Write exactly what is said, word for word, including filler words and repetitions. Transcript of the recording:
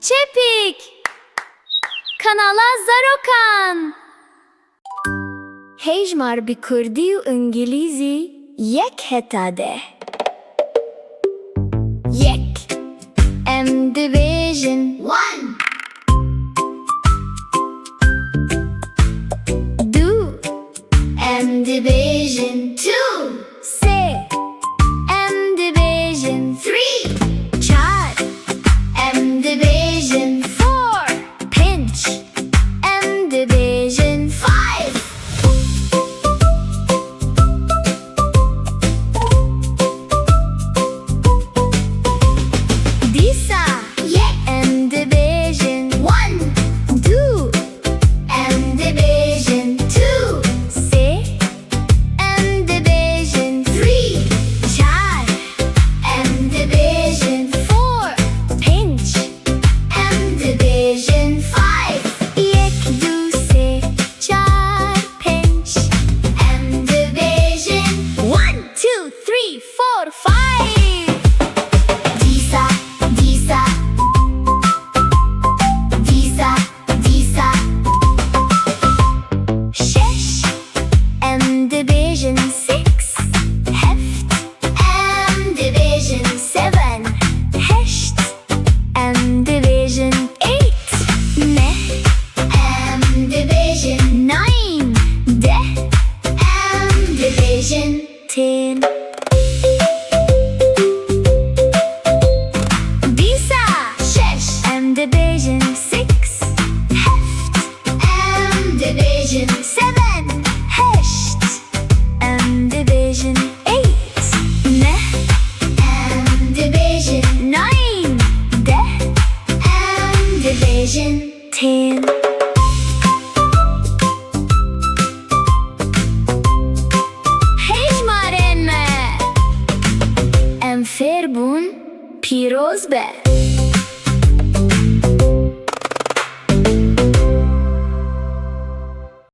Çepik! Kanala Zarokan! Hejmar bi kurdî û îngilîzî yek heta deh. Yek. Em dibêjin. One. Du. Em dibêjin. Two. Sê. Em dibêjin. Three. Çar. Em dibêjin. Four. Pênc. Em dibêjin. Five. Dîsa. Yek. Em dibêjin. One. Du. Em dibêjin. Two. Sê. Em dibêjin. Three. Çar. Em dibêjin. Four. Pênc. Em dibêjin. Five. Yek, du, sê, çar, pênc. Em dibêjin. One, two, three, four, five. Dîsa, dîsa. Dîsa, dîsa. Şeş. Em dibêjin six. Heft. Em dibêjin seven. Heşt. Em dibêjin eight. Neh. Em dibêjin nine. Deh. Em dibêjin ten. Dîsa. Şeş. Em dibêjin six. Heft. Em dibêjin seven. Heşt. Em dibêjin eight. Neh. Em dibêjin nine. Deh. Em dibêjin ten. Hejmarên me. Em fêr bûn. Pîroz be.